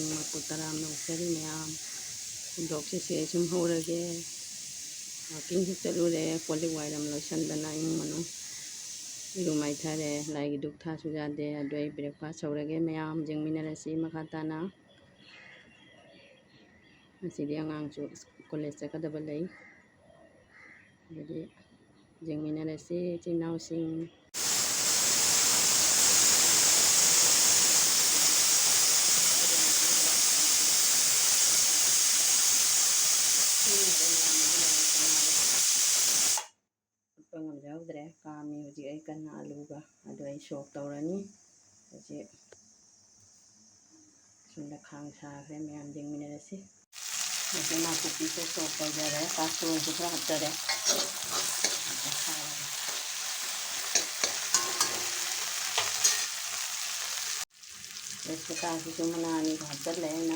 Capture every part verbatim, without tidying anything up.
ꯃꯀꯨ ꯇꯔꯥ ꯑꯃ ꯂꯧꯖꯔꯤ ꯃꯌꯥꯝ꯫ ꯈꯨꯗꯣꯞꯁꯤꯁꯦ ꯁꯨꯝ ꯍꯧꯔꯒꯦ꯫ ꯋꯥꯛꯀꯤꯡꯁꯨ ꯆꯠꯂꯨꯔꯦ, ꯀꯣꯜ ꯂꯤꯛ ꯋꯥꯏꯔꯝ ꯂꯣꯏꯁꯟꯗꯅ ꯏꯃꯨꯡ ꯃꯅꯨꯡ꯫ ꯏꯔꯨ ꯃꯥꯏꯊꯔꯦ, ꯂꯥꯏꯒꯤ ꯙꯨꯛ ꯊꯥꯁꯨ ꯌꯥꯗꯦ꯫ ꯑꯗꯨ ꯑꯩ breakfast ꯍꯧꯔꯒꯦ ꯃꯌꯥꯝ, ꯌꯦꯡꯃꯤꯟꯅꯔꯁꯤ ꯃꯈꯥ ꯇꯥꯅ꯫ ꯉꯁꯤꯗꯤ ꯑꯉꯥꯡꯁꯨ ꯀꯣꯂꯦꯖ ꯆꯠꯀꯗꯕ ꯂꯩ꯫ ꯑꯗꯨꯗꯤ ꯌꯦꯡꯃꯤꯟꯅꯔꯁꯤ ꯏꯆꯤꯟ ꯏꯅꯥꯎꯁꯤꯡ꯫ ꯐꯨꯠꯄ ꯉꯝꯖꯍꯧꯗ꯭ꯔꯦ, ꯀꯥꯝꯃꯤ ꯍꯧꯖꯤꯛ ꯑꯩ ꯀꯟꯅ ꯑꯂꯨꯒ꯫ ꯑꯗꯨ ꯑꯩ ꯁꯣꯛ ꯇꯧꯔꯅꯤ ꯍꯧꯖꯤꯛ꯫ ꯁꯣꯝꯗ ꯈꯥꯡ ꯁꯥꯈ꯭ꯔꯦ, ꯃꯌꯥꯝ ꯌꯦꯡꯃꯤꯟꯅꯔꯁꯤ꯫ ꯍꯧꯖꯤꯛ ꯅꯥꯀꯨꯞꯄꯤꯁꯦ ꯁꯣꯛ ꯇꯧꯖꯔꯦ, ꯄꯥꯁꯇꯣꯟꯁꯨ ꯈꯔ ꯍꯥꯞꯆꯔꯦ꯫ ꯇꯦꯖꯄꯇꯥꯁꯤꯁꯨ ꯃꯅꯥ ꯑꯅꯤꯒ ꯍꯥꯞꯆꯜꯂꯦ ꯑꯩꯅ꯫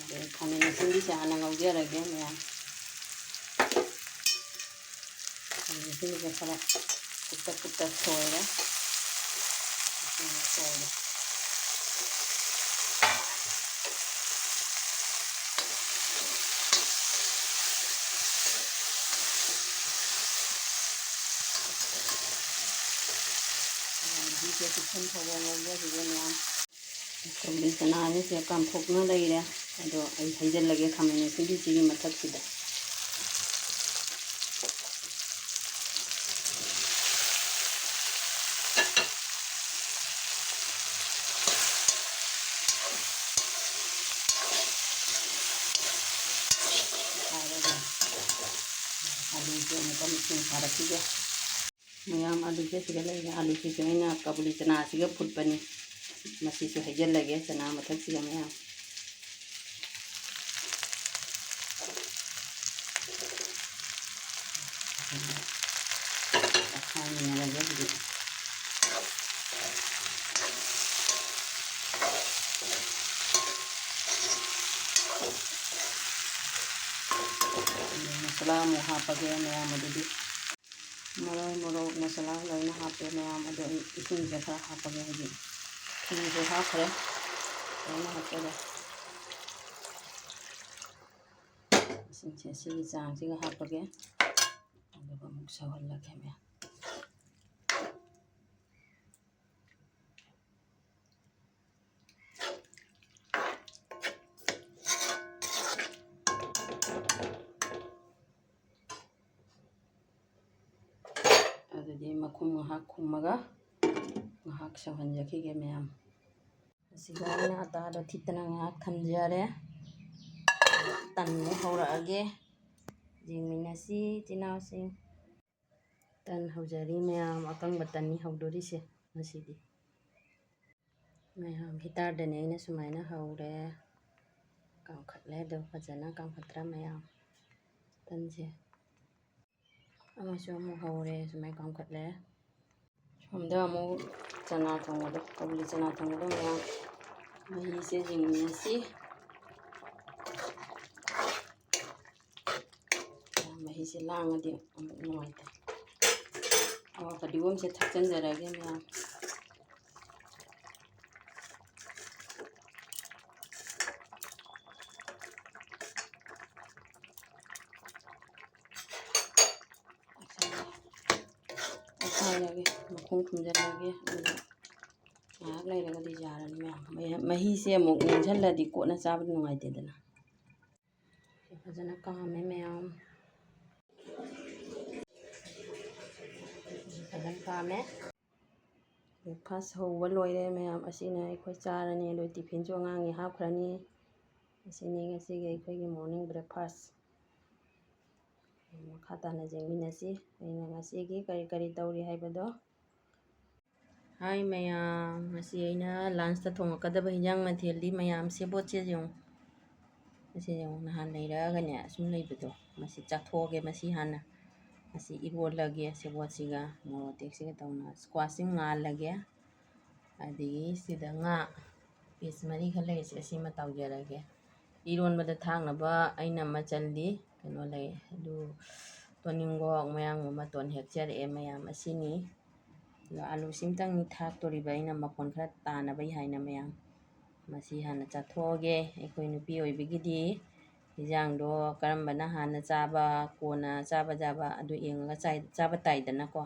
ꯑꯗꯩ ꯈꯥꯃꯦꯟ ꯑꯁꯤꯟꯕꯤꯁꯦ ꯍꯥꯟꯅ ꯉꯧꯖꯔꯒꯦ ꯃꯌꯥꯝ꯫ ꯈꯥꯃꯦꯟ ꯑꯁꯤꯟꯕꯤꯁꯦ ꯈꯔ ꯀꯨꯞꯇꯛ ꯀꯨꯞꯇꯛ ꯁꯣꯏꯔꯦ꯫ ꯑꯁꯤꯅ ꯁꯣꯏꯔꯦ꯫ ꯃꯍꯤꯁꯦ ꯄꯤꯛꯁꯟ ꯊꯣꯛꯑꯒ ꯉꯧꯖꯈꯤꯒꯦ ꯃꯌꯥꯝ꯫ ꯀꯣꯕꯤ ꯆꯅꯥꯁꯦ ꯀꯥꯝꯊꯣꯛꯇꯨꯅ ꯂꯩꯔꯦ꯫ ꯑꯗꯣ ꯑꯩ ꯍꯩꯖꯤꯜꯂꯒꯦ ꯈꯥꯃꯦꯟ ꯑꯁꯤꯟꯕꯤꯁꯤꯒꯤ ꯃꯊꯛꯁꯤꯗ꯫ ꯍꯥꯏꯔꯒ ꯑꯂꯨꯁꯦ ꯑꯃꯨꯛꯀ ꯃꯨꯁꯨꯡ ꯁꯥꯔꯛꯈꯤꯒꯦ꯫ ꯃꯌꯥꯝ ꯑꯂꯨꯁꯦ ꯁꯤꯗ ꯂꯩꯔꯦ꯫ ꯑꯂꯨꯁꯤꯁꯨ ꯑꯩꯅ ꯀꯕꯨꯂꯤ ꯆꯅꯥꯁꯤꯒ ꯐꯨꯠꯄꯅꯤ꯫ ꯃꯁꯤꯁꯨ ꯍꯩꯖꯤꯜꯂꯒꯦ ꯆꯅꯥ ꯃꯊꯛꯁꯤꯗ ꯃꯌꯥꯝ꯫ ꯇꯣꯠꯈꯥꯏꯃꯤꯟꯅꯔꯒꯦ ꯍꯧꯖꯤꯛ꯫ ꯃꯁꯥꯂꯥ ꯑꯃꯨꯛ ꯍꯥꯞꯄꯒꯦ ꯃꯌꯥꯝ꯫ ꯑꯗꯨꯗꯤ ꯃꯔꯣꯏ, ꯃꯣꯔꯣꯛ, ꯃꯁꯥꯂꯥ ꯂꯣꯏꯅ ꯍꯥꯞꯄꯦ ꯃꯌꯥꯝ꯫ ꯑꯗꯣ ꯑꯩ ꯏꯁꯤꯡꯁꯦ ꯈꯔ ꯍꯥꯞꯄꯒꯦ ꯍꯧꯖꯤꯛ꯫ ꯊꯨꯝꯁꯨ ꯍꯥꯞꯈ꯭ꯔꯦ, ꯂꯣꯏꯅ ꯍꯥꯞꯆꯜꯂꯦ꯫ ꯏꯁꯤꯡꯁꯦ ꯁꯤꯒꯤ ꯆꯥꯡꯁꯤꯒ ꯍꯥꯞꯄꯒꯦ, ꯑꯗꯨꯒ ꯑꯃꯨꯛ ꯁꯧꯍꯜꯂꯒꯦ ꯃꯌꯥꯝ꯫ ꯑꯗꯨꯗꯤ ꯃꯈꯨꯝ ꯉꯥꯏꯍꯥꯛ ꯈꯨꯝꯃꯒ ꯉꯥꯏꯍꯥꯛ ꯁꯧꯍꯟꯖꯈꯤꯒꯦ ꯃꯌꯥꯝ꯫ ꯑꯁꯤꯒ ꯑꯩꯅ ꯑꯇꯥꯗꯣ ꯊꯤꯠꯇꯅ ꯉꯥꯏꯍꯥꯛ ꯊꯝꯖꯔꯦ꯫ ꯇꯟꯕ ꯍꯧꯔꯛꯑꯒꯦ, ꯌꯦꯡꯃꯤꯟꯅꯁꯤ ꯏꯆꯤꯟ ꯏꯅꯥꯎꯁꯤꯡ꯫ ꯇꯟ ꯍꯧꯖꯔꯤ ꯃꯌꯥꯝ, ꯑꯀꯪꯕ ꯇꯟꯅꯤ ꯍꯧꯗꯣꯔꯤꯁꯦ ꯉꯁꯤꯗꯤ꯫ ꯃꯌꯥꯝ ꯍꯤꯇꯔꯗꯅꯦ ꯑꯩꯅ ꯁꯨꯃꯥꯏꯅ ꯍꯧꯔꯦ, ꯀꯥꯝꯈꯠꯂꯦ꯫ ꯑꯗꯣ ꯐꯖꯅ ꯀꯥꯝꯈꯠꯇ꯭ꯔꯥ ꯃꯌꯥꯝ? ꯇꯟꯁꯦ ꯑꯃꯁꯨ ꯑꯃꯨꯛ ꯍꯧꯔꯦ, ꯁꯨꯃꯥꯏꯅ ꯀꯥꯝꯈꯠꯂꯦ꯫ ꯁꯣꯝꯗ ꯑꯃꯨꯛ ꯆꯅꯥ ꯊꯣꯡꯕꯗꯣ, ꯀꯕꯨꯂꯤ ꯆꯅꯥ ꯊꯣꯡꯕꯗꯣ ꯃꯌꯥꯝ, ꯃꯍꯤꯁꯦ ꯌꯦꯡꯃꯤꯟꯅꯁꯤ꯫ ꯃꯍꯤꯁꯦ ꯂꯥꯡꯉꯗꯤ ꯑꯃꯨꯛ ꯅꯨꯡꯉꯥꯏꯇꯦ꯫ ꯑꯣ, ꯐꯗꯤꯒꯣꯝꯁꯦ ꯊꯥꯛꯆꯤꯟꯖꯔꯒꯦ ꯃꯌꯥꯝ꯫ ꯑꯣꯠꯈꯥꯏꯔꯒꯦ, ꯃꯈꯨꯝ ꯈꯨꯝꯖꯤꯜꯂꯒꯦ꯫ ꯑꯗꯨꯒ ꯉꯥꯏꯍꯥꯛ ꯂꯩꯔꯒꯗꯤ ꯌꯥꯔꯅꯤ ꯃꯌꯥꯝ꯫ ꯃꯍꯤ-, ꯃꯍꯤꯁꯦ ꯑꯃꯨꯛ ꯅꯤꯡꯁꯤꯜꯂꯗꯤ ꯀꯣꯟꯅ ꯆꯥꯕꯗ ꯅꯨꯡꯉꯥꯏꯇꯦꯗꯅ꯫ ꯁꯤ ꯐꯖꯅ ꯀꯥꯝꯃꯦ ꯃꯌꯥꯝ꯫ ꯐꯖꯅ ꯀꯥꯝꯃꯦ꯫ Breakfast ꯍꯧꯕ ꯂꯣꯏꯔꯦ ꯃꯌꯥꯝ꯫ ꯑꯁꯤꯅ ꯑꯩꯈꯣꯏ ꯆꯥꯔꯅꯤ꯫ ꯑꯗꯨ ꯇꯤꯐꯤꯟꯁꯨ ꯑꯉꯥꯡꯒꯤ ꯍꯥꯞꯈ꯭ꯔꯅꯤ꯫ ꯑꯁꯤꯅꯤ ꯉꯁꯤꯒꯤ ꯑꯩꯈꯣꯏꯒꯤ morning breakfast꯫ ꯃꯈꯥ ꯇꯥꯅ ꯌꯦꯡꯃꯤꯟꯅꯁꯤ ꯑꯩꯅ ꯉꯁꯤꯒꯤ ꯀꯔꯤ ꯀꯔꯤ ꯇꯧꯔꯤ ꯍꯥꯏꯕꯗꯣ꯫ ꯍꯥꯏ ꯃꯌꯥꯝ, ꯉꯁꯤ ꯑꯩꯅ lunchꯇ ꯊꯣꯡꯉꯛꯀꯗꯕ ꯍꯤꯟꯖꯥꯡ ꯃꯊꯦꯜꯗꯤ ꯃꯌꯥꯝ, ꯁꯦꯕꯣꯠꯁꯦ ꯌꯦꯡꯉꯨ꯫ ꯃꯁꯤ ꯌꯦꯡꯉꯨ, ꯅꯍꯥꯟ ꯂꯩꯔꯛꯑꯒꯅꯦ ꯑꯁꯨꯝ ꯂꯩꯕꯗꯣ, ꯃꯁꯤ ꯆꯥꯊꯣꯛꯑꯒꯦ꯫ ꯃꯁꯤ ꯍꯥꯟꯅ, ꯃꯁꯤ ꯏꯔꯣꯜꯂꯒꯦ ꯁꯦꯕꯣꯠꯁꯤꯒ ꯃꯣꯔꯣꯛ ꯑꯇꯦꯛꯁꯤꯒ ꯇꯧꯅ꯫ Squashꯁꯤ ꯉꯥꯜꯂꯒꯦ꯫ ꯑꯗꯒꯤ ꯁꯤꯗ ꯉꯥ piece ꯃꯔꯤꯈꯛ ꯂꯩꯔꯤꯁꯦ, ꯑꯁꯤꯃ ꯇꯥꯎꯖꯔꯒꯦ꯫ ꯏꯔꯣꯟꯕꯗ ꯊꯥꯛꯅꯕ ꯑꯩꯅ ꯃꯆꯜꯗꯤ ꯀꯩꯅꯣ ꯂꯩ, ꯑꯗꯨ ꯇꯣꯅꯤꯡꯈꯣꯛ ꯃꯌꯥꯡ ꯑꯃ ꯇꯣꯟ ꯍꯦꯛꯆꯔꯛꯑꯦ ꯃꯌꯥꯝ꯫ ꯑꯁꯤꯅꯤ꯫ ꯑꯗꯣ ꯑꯂꯨꯁꯤꯝꯇꯪꯅꯤ ꯊꯥꯛꯇꯣꯔꯤꯕ ꯑꯩꯅ, ꯃꯈꯣꯟ ꯈꯔ ꯇꯥꯅꯕꯩ ꯍꯥꯏꯅ ꯃꯌꯥꯝ꯫ ꯃꯁꯤ ꯍꯥꯟꯅ ꯆꯥꯊꯣꯛꯑꯒꯦ꯫ ꯑꯩꯈꯣꯏ ꯅꯨꯄꯤ ꯑꯣꯏꯕꯒꯤꯗꯤ ꯍꯤꯟꯖꯥꯡꯗꯣ ꯀꯔꯝꯕꯅ ꯍꯥꯟꯅ ꯆꯥꯕ, ꯀꯣꯟꯅ ꯆꯥꯕ, ꯆꯥꯕ ꯑꯗꯨ ꯌꯦꯡꯉꯒ ꯆꯥꯏ-, ꯆꯥꯕ ꯇꯥꯏꯗꯅꯀꯣ꯫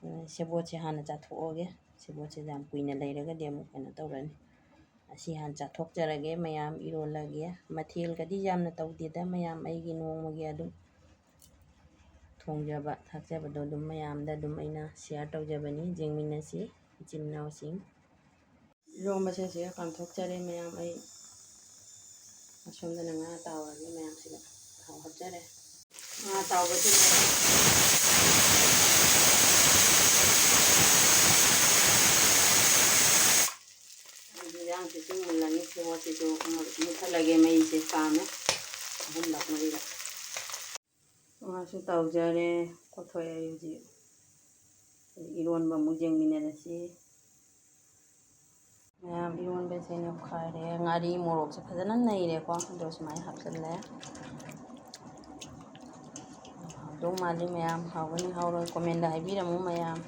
ꯑꯗꯨꯅ ꯁꯦꯕꯣꯠꯁꯦ ꯍꯥꯟꯅ ꯆꯥꯊꯣꯛꯑꯒꯦ꯫ ꯁꯦꯕꯣꯠꯁꯦ ꯌꯥꯝ ꯀꯨꯏꯅ ꯂꯩꯔꯒꯗꯤ ꯑꯃꯨꯛ ꯀꯩꯅꯣ ꯇꯧꯔꯅꯤ꯫ ꯑꯁꯤ ꯍꯥꯟꯅ ꯆꯥꯊꯣꯛꯆꯔꯒꯦ ꯃꯌꯥꯝ, ꯏꯔꯣꯜꯂꯒꯦ꯫ ꯃꯊꯦꯜꯒꯗꯤ ꯌꯥꯝꯅ ꯇꯧꯗꯦꯗ ꯃꯌꯥꯝ, ꯑꯩꯒꯤ ꯅꯣꯡꯃꯒꯤ ꯑꯗꯨꯝ ꯊꯣꯡꯖꯕ ꯊꯥꯛꯆꯕꯗꯣ ꯑꯗꯨꯝ ꯃꯌꯥꯝꯗ ꯑꯗꯨꯝ ꯑꯩꯅ share ꯇꯧꯖꯕꯅꯤ꯫ ꯌꯦꯡꯃꯤꯟꯅꯁꯤ ꯏꯆꯤꯟ ꯏꯅꯥꯎꯁꯤꯡ꯫ ꯏꯔꯣꯝꯕꯁꯦ ꯁꯤꯒ ꯀꯥꯝꯊꯣꯛꯆꯔꯦ ꯃꯌꯥꯝ꯫ ꯑꯩ ꯑꯁꯣꯝꯗꯅ ꯉꯥ ꯇꯥꯎꯔꯒꯦ ꯃꯌꯥꯝꯁꯤꯗ꯫ ꯊꯥꯎ ꯍꯥꯞꯆꯔꯦ꯫ ꯉꯥ ꯇꯥꯎꯕꯁꯤꯗ ꯍꯤꯟꯖꯥꯡꯁꯤꯁꯨ ꯃꯨꯜꯂꯅꯤ꯫ ꯁꯦꯕꯣꯠꯁꯤꯁꯨ ꯃꯨꯠꯊꯠꯂꯒꯦ꯫ ꯃꯩꯁꯦ ꯄꯥꯝꯃꯦ ꯑꯍꯨꯝꯂꯛ ꯃꯔꯤꯔꯛ꯫ ꯉꯥꯁꯨ ꯇꯥꯎꯖꯔꯦ꯫ ꯀꯣꯊꯣꯛꯑꯦ ꯑꯩ ꯍꯧꯖꯤꯛ꯫ ꯏꯔꯣꯟꯕ ꯑꯃꯨꯛ ꯌꯦꯡꯃꯤꯟꯅꯔꯁꯤ꯫ ꯃꯌꯥꯝ ꯏꯔꯣꯟꯕꯁꯦ ꯅꯣꯏꯈꯥꯏꯔꯦ꯫ ꯉꯥꯔꯤ ꯃꯣꯔꯣꯛꯁꯦ ꯐꯖꯅ ꯅꯩꯔꯦꯀꯣ꯫ ꯑꯗꯣ ꯁꯨꯃꯥꯏꯅ ꯍꯥꯞꯆꯤꯜꯂꯦ꯫ ꯍꯥꯎꯗꯧ ꯃꯥꯜꯂꯤ ꯃꯌꯥꯝ꯫ ꯍꯥꯎꯒꯅꯤ ꯍꯥꯎꯔꯣꯏ comment ꯗ ꯍꯥꯏꯕꯤꯔꯝꯃꯨ ꯃꯌꯥꯝ꯫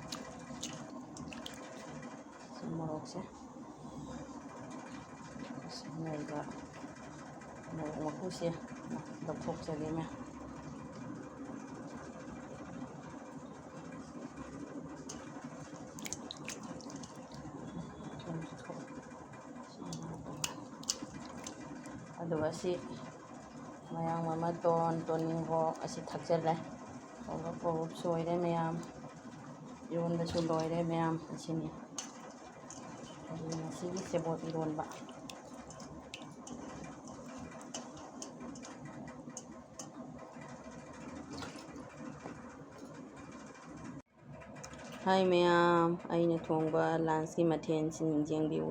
ꯁꯤ ꯃꯣꯔꯣꯛꯁꯦ꯫ ꯑꯁꯤ ꯑꯅꯧꯕ ꯃꯣꯔꯣꯛ ꯃꯀꯨꯁꯦ ꯂꯧꯊꯣꯛꯆꯒꯦ ꯃꯌꯥꯝ꯫ ꯑꯗꯨꯒ ꯁꯤ ꯃꯌꯥꯡ ꯃꯃꯥ ꯇꯣꯟ, ꯇꯣꯅꯤꯡꯈꯣꯛ ꯑꯁꯤ ꯊꯥꯛꯆꯜꯂꯦ꯫ ꯄꯧꯔꯞ ꯄꯧꯔꯞ ꯁꯣꯏꯔꯦ ꯃꯌꯥꯝ꯫ ꯏꯔꯣꯟꯕꯁꯨ ꯂꯣꯏꯔꯦ ꯃꯌꯥꯝ꯫ ꯑꯁꯤꯅꯤ ꯑꯗꯨꯒ ꯉꯁꯤꯒꯤ ꯁꯦꯕꯣꯠ ꯏꯔꯣꯟꯕ꯫ ꯍꯥꯏ ꯃꯌꯥꯝ, ꯑꯩꯅ ꯊꯣꯡꯕ lunch ꯀꯤ ꯃꯊꯦꯜꯁꯤꯡ ꯌꯦꯡꯕꯤꯌꯨ꯫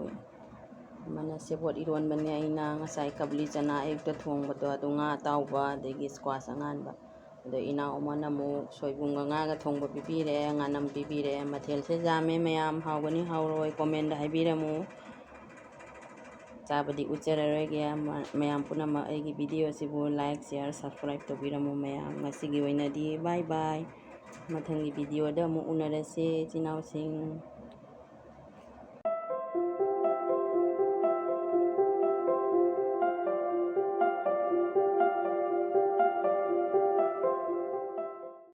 ꯑꯃꯅ ꯁꯦꯕꯣꯠ ꯏꯔꯣꯟꯕꯅꯦ, ꯑꯩꯅ ꯉꯁꯥꯏ ꯀꯕꯨꯂꯤ ꯆꯅꯥ ꯑꯌꯨꯛꯇ ꯊꯣꯡꯕꯗꯣ, ꯑꯗꯨ ꯉꯥ ꯑꯇꯥꯎꯕ, ꯑꯗꯒꯤ squash ꯑꯉꯥꯟꯕ꯫ ꯑꯗꯣ ꯏꯅꯥꯎ ꯑꯃꯅ ꯑꯃꯨꯛ ꯁꯣꯏꯕꯨꯝꯒ ꯉꯥꯒ ꯊꯣꯡꯕ ꯄꯤꯕꯤꯔꯦ, ꯉꯥꯅꯝ ꯄꯤꯕꯤꯔꯦ꯫ ꯃꯊꯦꯜꯁꯦ ꯌꯥꯝꯃꯦ ꯃꯌꯥꯝ, ꯍꯥꯎꯒꯅꯤ ꯍꯥꯎꯔꯣꯏ comment ꯗ ꯍꯥꯏꯕꯤꯔꯝꯃꯨ꯫ ꯆꯥꯕꯗꯤ ꯎꯠꯆꯔꯔꯣꯏꯒꯦ꯫ ꯃ-, ꯃꯌꯥꯝ ꯄꯨꯝꯅꯃꯛ ꯑꯩꯒꯤ video ꯑꯁꯤꯕꯨ like, share, subscribe ꯇꯧꯕꯤꯔꯝꯃꯨ ꯃꯌꯥꯝ꯫ ꯉꯁꯤꯒꯤ ꯑꯣꯏꯅꯗꯤ bye bye꯫ ꯃꯊꯪꯒꯤ video ꯗ ꯑꯃꯨꯛ ꯎꯅꯔꯁꯦ ꯏꯆꯤꯟ ꯏꯅꯥꯎꯁꯤꯡ꯫